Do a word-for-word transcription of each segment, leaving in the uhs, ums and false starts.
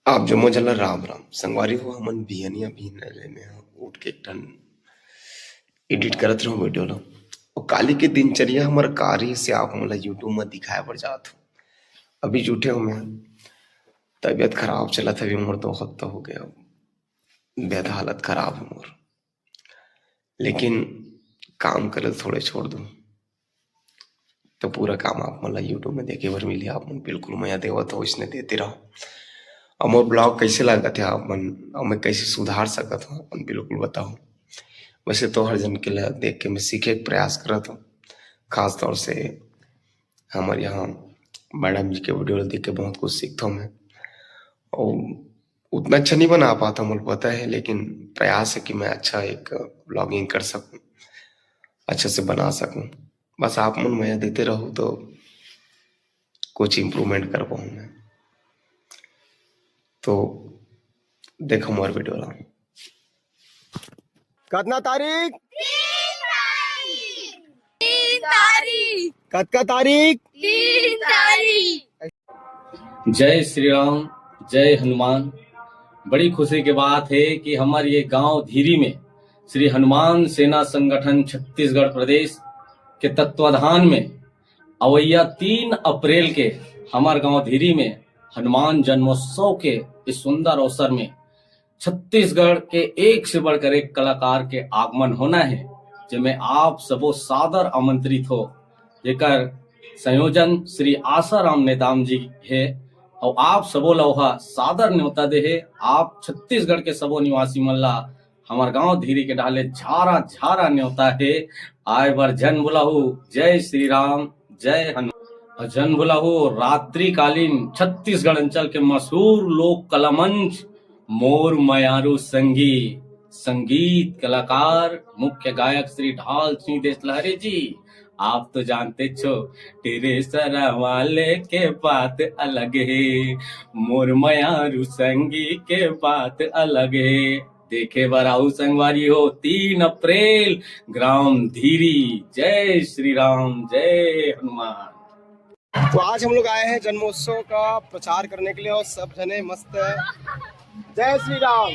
आप जम्मो झन ला राम राम। संगवारी हो, हमन बिहनिया बिहनिया ले में उठ के एक ठन एडिट करत रहूं वीडियो ला। अउ काली के दिनचर्या हमर का रहिस से आप मन ला YouTube म दिखाए बर जात हूं। अभी उठे हूं मैं, तबीयत खराब चलत हवे मोर, दो हफ्ता हो गया, बेहद हालत खराब हे मोर। लेकिन काम करे ल थोड़े छोड़ दूं, तो पूरा काम आप मन ला YouTube में देखे बर मिली। आप मन बिल्कुल मया देवत हो, इसने देते रहो। अउ मोर ब्लॉग कैसे लागत है आप मन, अउ मैं कैसे सुधार सकत हूँ, आप मन बिल्कुल बताओ। वैसे तो हर जन के ला देख के मैं सीखे के प्रयास करत हूँ, खास तौर से हमर यहाँ मैडम जी के वीडियो ला देख के बहुत कुछ सीखता हूँ मैं। और उतना अच्छा नहीं बना पाता, मुझे पता है, लेकिन प्रयास है कि मैं अच्छा एक ब्लॉगिंग कर सकूं, अच्छे से बना सकूं। बस आप मन मया देते रहो तो कुछ इम्प्रूवमेंट कर पाऊं मैं। तो देखो मोर वीडियो ला। कतना तारीख? तीन तारीख। कतका तारीख? तीन तारीख। जय श्री राम, जय हनुमान। बड़ी खुशी के बात है कि हमर ये गांव धीरी में श्री हनुमान सेना संगठन छत्तीसगढ़ प्रदेश के तत्वाधान में अवैया तीन अप्रैल के हमर गांव धीरी में हनुमान जन्मोत्सव के इस सुंदर अवसर में छत्तीसगढ़ के एक से बढ़कर एक कलाकार के आगमन होना है, जेमे आप सबो सादर आमंत्रित हो, जेकर संयोजन श्री आसाराम नेताम जी हे। अउ आप सबो ला ओहा सादर न्योता दे हे। आप छत्तीसगढ़ के सबो निवासी मन ला हमर गांव धीरी के डाले झारा झारा न्योता हे, आए बर झन भुलाहू। जय श्री राम, जय हनुमान। अउ झन भुलाहू, रात्रिकालीन छत्तीसगढ़ अंचल के मशहूर लोक कला मंच मोर मयारू संगी, संगीत कलाकार, मुख्य गायक श्री ढाल सिंह देशलहरी जी। आप तो जानते छो, तेरे सरा वाले के बात अलग है, मोर मयारू संगी के बात अलग है। देखे बर आऊ संगवारी हो, तीन अप्रैल, ग्राम धीरी। जय श्री राम, जय हनुमान। तो आज हम लोग आए हैं जन्मोत्सव का प्रचार करने के लिए और सब जने मस्त है। जय श्री राम।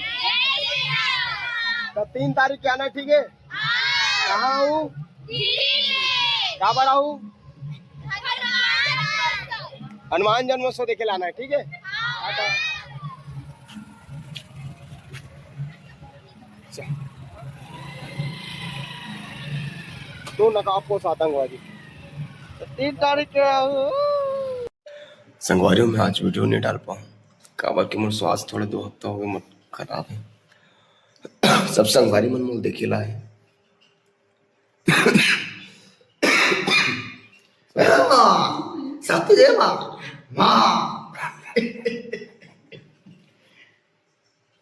तो तीन तारीख के आना, ठीक है? कहाँ हूँ? काबर आऊ? हनुमान जन्मोत्सव देखे ला आना है, ठीक है? अच्छा। दो नकाबपोश आतंकवादी। तो तीन तारीख के आऊ। संगवारी हो, मैं आज वीडियो नहीं डाल पाऊँ, काबर कि मोर स्वास्थ्य थोड़ा दो हफ्ता हो गया, मोर खराब है। सब संगवारी मन मोर देखे ला है। माँ, सत्य जय माँ, माँ।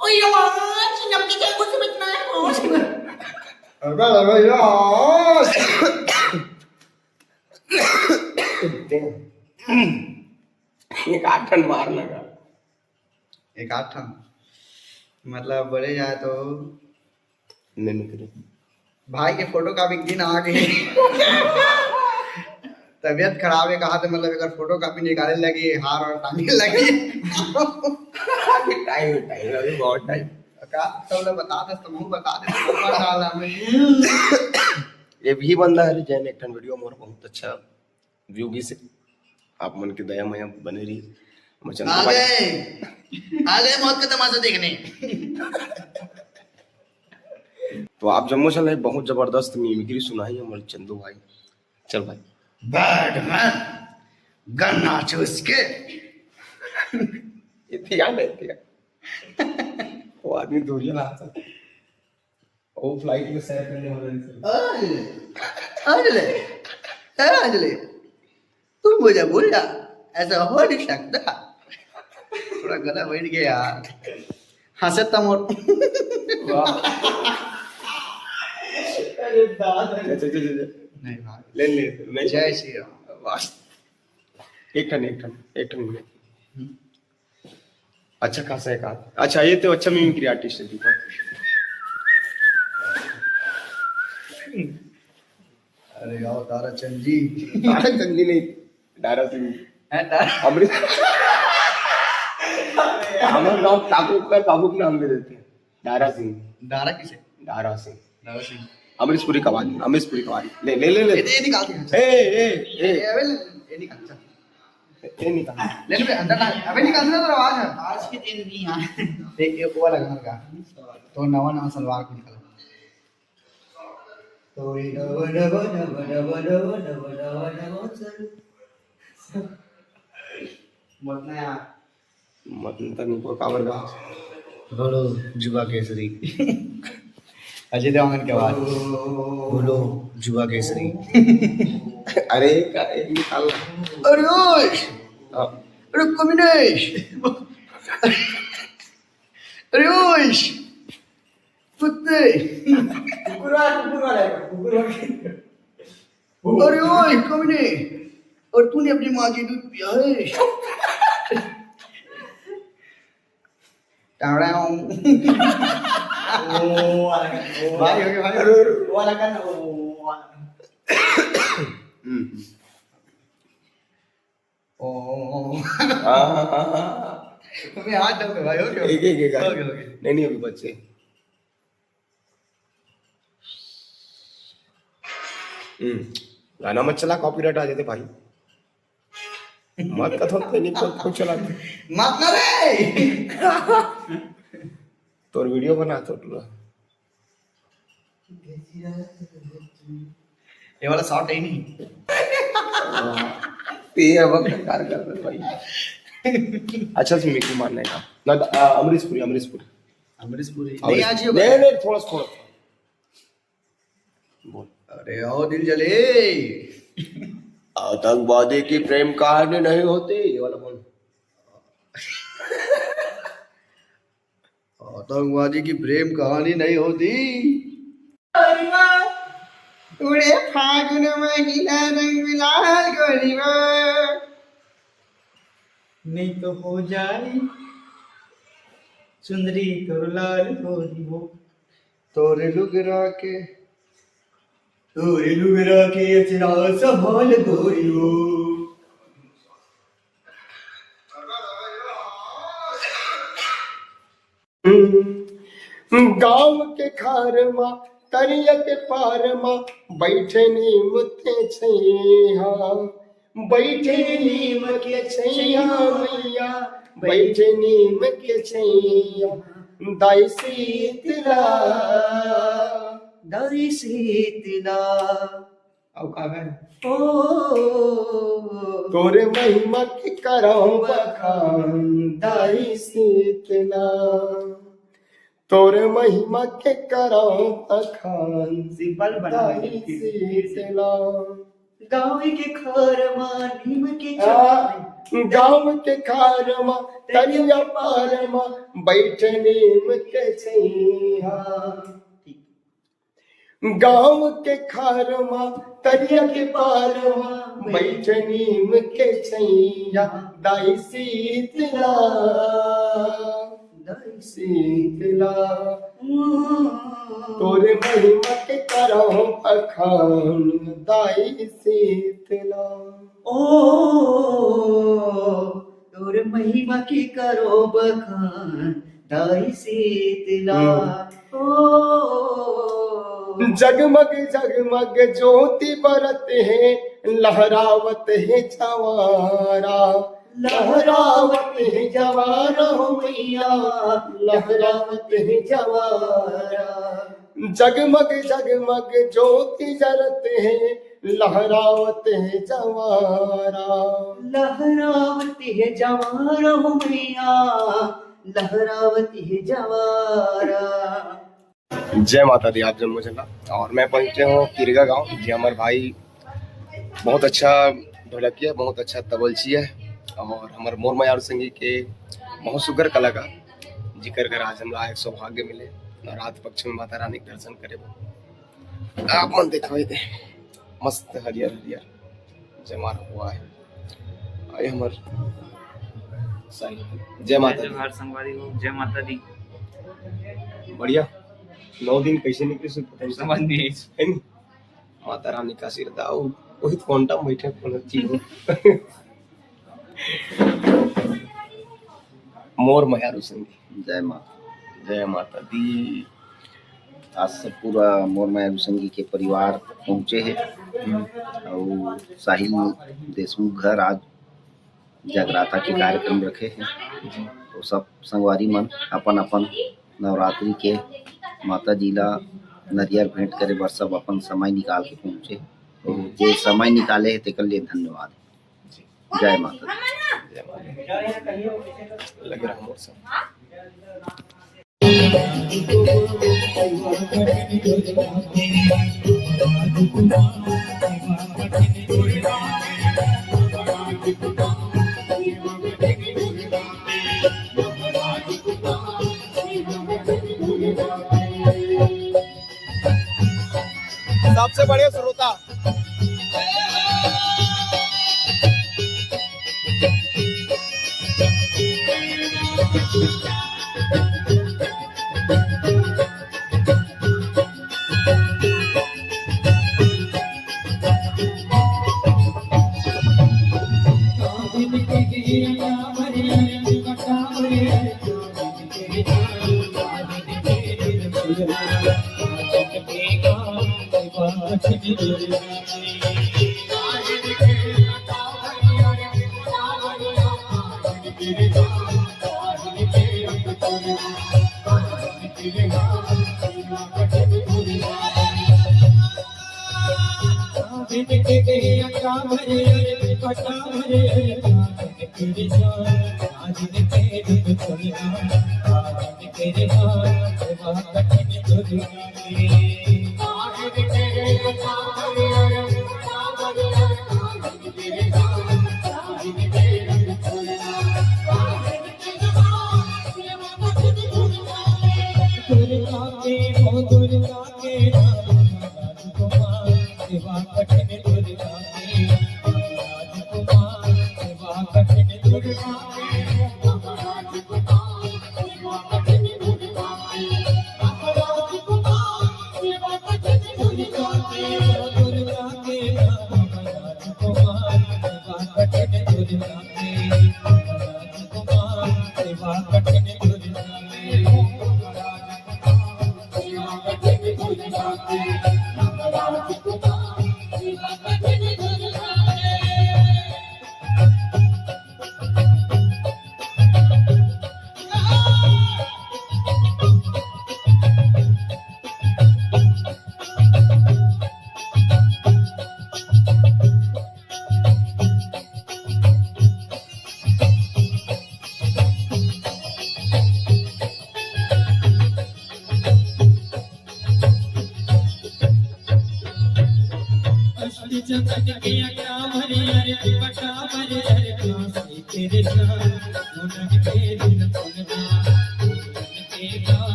ओ ये माँ, चिन्नम की जय, मुझे बचना है, मुझे। अरे, अरे, यार। एक आठ ठन मारना का। एक आध ठन, मतलब, बोले जाए तो नहीं निकले। भाई के फोटो कॉपी के दिन आ गए। तबीयत खराब है, कहा तो, मतलब, अगर फोटो कॉपी निकाले लगी, हार और टांगे लगी। टाइम है, टाइम है, अभी बहुत टाइम। का सब लोग बता दे, तो मुंह बता दे, तो ऊपर डाला मैं। ये भी बंदा है, जैन एक ठन वीडियो मोर बहुत अच्छा व्यू भी से आप मन के दया मया बने रही। हमर चंदू भाई, आगे मौत का तमाशा देखने। तो आप जम्मो चल रहे, बहुत जबरदस्त मिमिक्री सुनाई हमर चंदू भाई। चल भाई। बैडमैन गन्ना चूस के। इतिया नहीं, इतिया। वो आदमी दूरिया ना आ सकता। वो फ्लाइट में सैर करने वाला इंसान। अरे, अरे, अरे, अरे, तू मुझे भूल जा, ऐसा हो नहीं सकता। थोड़ा गला बैठ गया यार। हंसे तमोर। वाह। अरे दादा। अच्छा, अच्छा, अच्छा। नहीं भाई। ले, ले, नहीं। जय श्री राम। वाह। एक ठन, एक ठन, एक ठन। हम्म। अच्छा खासा एक आध। अच्छा, ये तो अच्छा मिमिक्री आर्टिस्ट है दीपक। अरे आओ तारा चंद जी। तारा चंद जी नहीं, दारा सिंह। है तारा। अमृत। हमर गांव टाकू का काबू के नाम ले देथे। डारा सिंह। डारा किसे? डारा सिंह। डारा सिंह। अमरीश पुरी कबाड़ी, अमरीश पुरी कबाड़ी। ले, ले, ले, ले। ये, ये निकाल दे। ए, ए, ए। ये, अबे ले, ये निकाल, चल। ये निकाल। ले, ले, अंदर डाल। अबे निकाल ना, तेरा आवाज है। आज के दिन नहीं आए। देख, ये वो वाला गाना गा। तो नवा, नवा सलवार को निकाल। तो ये नवा, नवा, नवा, नवा, नवा, नवा, नवा, नवा, चल। मत ना यार। मत ना, तनिको काबर गा। बोलो जुबा केसरी। अजय देवगन के आवाज। बोलो जुबा केसरी। अरे, का, एक निकाल। अरे ओए! हाँ। अरे कमिनेश! अरे ओए! कुत्ते! कुकुर वाला, कुकुर वाला है, कुकुर वाला। अरे ओए, कमीने, और तूने अपनी माँ की दूध पिया है? टाड़ाऊं। ओ, वाला का, ओ, भाई, हो गया, भाई। अरे, अरे, वाला का ना, ओ, वाला। हम्म। ओ। हाँ, हाँ, हाँ, हाँ। मैं हाथ डाल दे भाई, हो गया? एक, एक, एक, हो गया, हो गया। नहीं, नहीं, अभी बच्चे। हम्म, गाना मत चला, कॉपीराइट आ जाते भाई। मत कथो, ते नहीं, कौन, कौन चला? मत ना रे। तोर वीडियो बना तो टूरा। ये वाला शॉट है ही नहीं। ये अब बेकार कर दे भाई। अच्छा से मेरे को मानना है ना। ना, आ, अमरीश पुरी, अमरीश पुरी। अमरीश पुरी। अमरीश नहीं, आज ये नहीं, नहीं, थोड़ा, थोड़ा। बोल। अरे ओ दिल जले। आतंकवादी की प्रेम कहानी नहीं होती, ये वाला बोल। आतंकवादी की प्रेम कहानी नहीं होती। उड़े फागुन महिला रंग लाल गोरी वो। नहीं तो हो जाए चुंदरी तोर लाल गोरी वो। तोरे लुगरा के, तोरे लुगरा के अचरा संभाल गोरी वो। गांव के खार मा, तरिया के पार मा, बैठे नीम के छैया, बैठे नीम के छैया मैया, बैठे नीम के छैया, दाई शीतला, दाई शीतला। अउ का गा? ओ, तोरे महिमा के करहूं बखान, दाई शीतला। तोरे महिमा के करहूं बखान, सिंपल बना दाई शीतला। गाँव के खार मा नीम के आ, छाँव। गाँव के खार मा, तरिया पार मा, बैठे नीम के छैया। गाँव के खार मा, तरिया के पार मा, बैठे नीम के छैया, दाई शीतला, दाई शीतला। तोरे महिमा के करहूं बखान, दाई शीतला। ओ, तोर महिमा के करहूं बखान, दाई शीतला। हम्म। ओ। जगमग जगमग ज्योति बरत हे, लहरावत हे जवारा। लहरावत हे जवारा हो मैया, लहरावत हे जवारा। जगमग जगमग ज्योति जरत हे, लहरावत हे जवारा। लहरावत हे जवारा हो मैया, लहरावत हे जवारा। जय माता दी, आप जम्मो झन ला। और मैं पहुंचे हूँ किरगा गांव, जे हमर भाई बहुत अच्छा ढोलकिया, बहुत अच्छा तबलची है और हमर मोर मयारू संगी के बहुत सुघर कलाकार, जिकर घर आज हमला एक सौभाग्य मिले नवरात्र पक्ष में माता रानी के दर्शन करे बर। आप मन देखो दे, मस्त हरियर हरियर जमार हुआ है। आए हमर साईं। जय माता दी। जोहार संगवारी हो, जय माता दी। बढ़िया। नौ दिन कैसे निकले से पता नहीं। समझ नहीं आई। है नी? माता रानी का आशीर्वाद, वो, वही तो घंटा में बैठे, कौन चीज हो। मोर मयारू संगी। जय माता। जय माता दी। आज सब पूरा मोर मयारू संगी के परिवार पहुंचे हे। हम्म। अउ साहिल देशमुख घर आज जगराता के कार्यक्रम रखे हे। जी। तो सब संगवारी मन अपन अपन नवरात्रि के माता जी ला नरियर भेंट करे बर सब अपन समय निकाल के पहुंचे। तो जे समय निकाले हे तेकर लिए धन्यवाद। जी। जय माता दी। जय माता दी। लगे रहो मोर संग। सबसे बड़े श्रोता।